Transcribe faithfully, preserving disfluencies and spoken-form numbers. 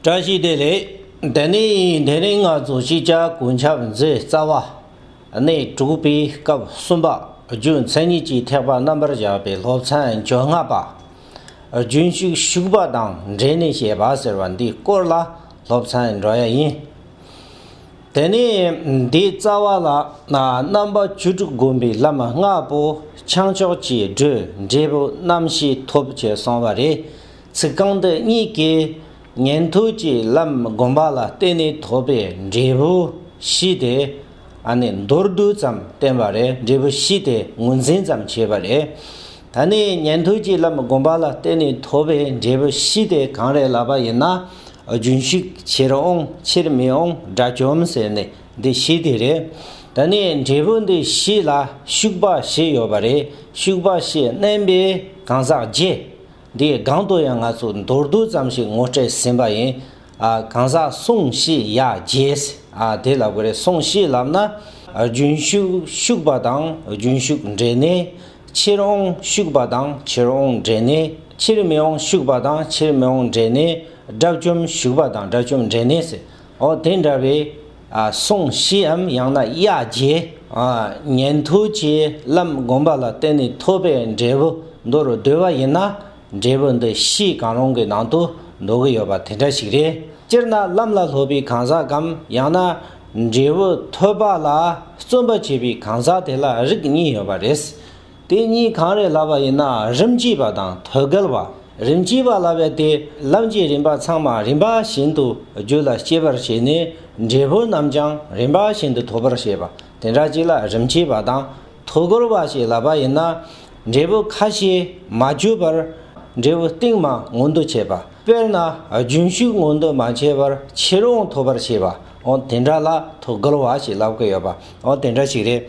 བཀྲ་ཤིས་བདེ་ལེགས། དེ་ནས་དེ་རིང་ང་ཚོ་ཤེས་བྱ་གོ་ཁྱབ་མཛོད་རྩ་བ་གནས་དྲུག་པའི་སྐབས་གསུམ་པ་རྒྱུ་མཚན་ཉིད་ཀྱི་ཐེག་པ་རྣམ་པར་བཞག་པའི་སློབ་ཚན་བཅོ་ལྔ་པ། རྒྱུན་ཞུགས་ཞུགས་པ་དང་འབྲེལ་ནས་བཤད་པ་ཟེར་བ་འདིའི་སྐོར་ལ་སློབ་ཚན་འགྲོ་ཡ་ཡིན། དེ་ནས་འདིའི་རྩ་བ་ལ་རྣམ་པ་བཅུ་དྲུག་བསྒོམ་པའི་ལམ་ལྔ་པོ་བྱང་ཕྱོགས་ཀྱི་འབྲས་འབྲས་བུ་རྣམ་ཤེས་ཐོབ་ཅེས་གསུངས་པ་རེད། ཚིག་རྐང་འདི་གཉིས་ཀྱིས་ཉན་ཐོས་ཀྱི་ལམ་བསྒོམ་པ་ལ་བརྟེན་ནས་ཐོབ་པའི་འབྲས་བུ་བཞི་དེ་ཨ་ནི་མདོར་བསྡུས་ཙམ་བསྟན་པ་རེད། འབྲས་བུ་བཞི་དེ་ངོས་འཛིན་ཙམ་བྱས་པ་རེད། ད་ནི་ཉན་ཐོས་ཀྱི་ལམ་བསྒོམ་པ་ལ་བརྟེན་ནས་ཐོབ་པའི་འབྲས་བུ་བཞི་དེ་གང་རེད་ལབ་པ་ཡིན་ན། རྒྱུན་ཞུགས། ཕྱིར་འོང་། ཕྱིར་མི་འོང་། དགྲ་བཅོམ་ཟེར་ནས་འདི་བཞི་དེ་རེད། ད་ནི་འབྲས་བུ་འདི་བཞི་ལ་ཞུགས་པ་བཞི་ཡོད་པ་རེད། ཞུགས་པ་བཞི་བསྣན་པའི་གང་ཟག་བརྒྱད། འདིའི་སྒང་དུ་ཡང་ང་ཚོ་མདོར་བསྡུས་ཙམ་ཞིག་ངོ་སྤྲད་ཟིན་པ་ཡིན། ཨ། གང་ཟག་སོང་ཞི་ཡ་བརྒྱད། ཨ། དེ་ལབ་དགོས་རེད། སོང་ཞི་ལབ་ན། རྒྱུན་ཞུགས་ཞུགས་པ་དང་རྒྱུན་ཞུགས་འབྲེལ་གནས། ཕྱིར་འོང་ཞུགས་པ་དང་ཕྱིར་འོང་འབྲེལ་གནས། ཕྱིར་མི་འོང་ཞུགས་པ་དང་ཕྱིར་མི་འོང་འབྲེལ་གནས། དགྲ་བཅོམ་ཞུགས་པ་དང་དགྲ་བཅོམ་འབྲེལ་གནས་ཟེར། འོ་དེ་འདྲ་བའི། ཨ། སོང་ཞིའམ་ཡང་ན་ཡ་བརྒྱད། ཨ། ཉན་ཐོས་ཀྱི་ལམ་བསྒོམ་པ་ལ་བརྟེན་ནས་ཐོབ་པའི་འབྲས་བུ་མདོར་བསྡུ་བ་ཡིན་ན། འབྲས་བུ་འདི་བཞི་གང་རུང་གི་ནང་དུ་འདུ་གི་ཡོད་པ་དེ་འདྲ་ཞིག་རེད། སྤྱིར་ན་ལམ་ལ་སློབ་པའི་གང་ཟག་གམ་ཡང་ན་འབྲས་བུ་ཐོབ་པ་ལ་བརྩོན་པ་བྱེད་པའི་གང་ཟག་དེ་ལ་རིགས་གཉིས་ཡོད་པ་རེད། དེ་གཉིས་གང་རེད་ལབ་པ་ཡིན་ན། རིམ་གྱིས་པ་དང་ཐོད་རྒལ་བ། རིམ་གྱིས་པ་ལབ་པ་དེ་ལམ་གྱི་རིམ་པ་ཚང་མ་རིམ་པ་བཞིན་དུ་རྒྱུད་ལ་སྐྱེ་བར་བྱས་ནས་འབྲས་བུ་རྣམས་ཀྱང་རིམ་པ་བཞིན་དུ་ཐོབ་པར་བྱེད་པ་དེ་འདྲ་ཅིག་ལ་རིམ་གྱིས་པ་དང་། ཐོད་རྒལ་བ་ཞེས་ལབ་པ་ཡིན་ན། འབྲས་བུ་ཁ་ཤས་མ་བརྗོད་པར་འབྲས་བུ་སྟེང་མ་མངོན་དུ་བྱེད་པ། དཔེར་ན་རྒྱུན་ཞུགས་མངོན་དུ་མ་བྱས་པར་ཕྱིར་འོང་ཐོབ་པར་བྱེད་པ། འོ་དེ་འདྲ་ལ་ཐོད་རྒལ་བ་ཞེས་ལབ་ཀྱི་ཡོད་པ། འོ་དེ་འདྲ་ཞིག་རེད།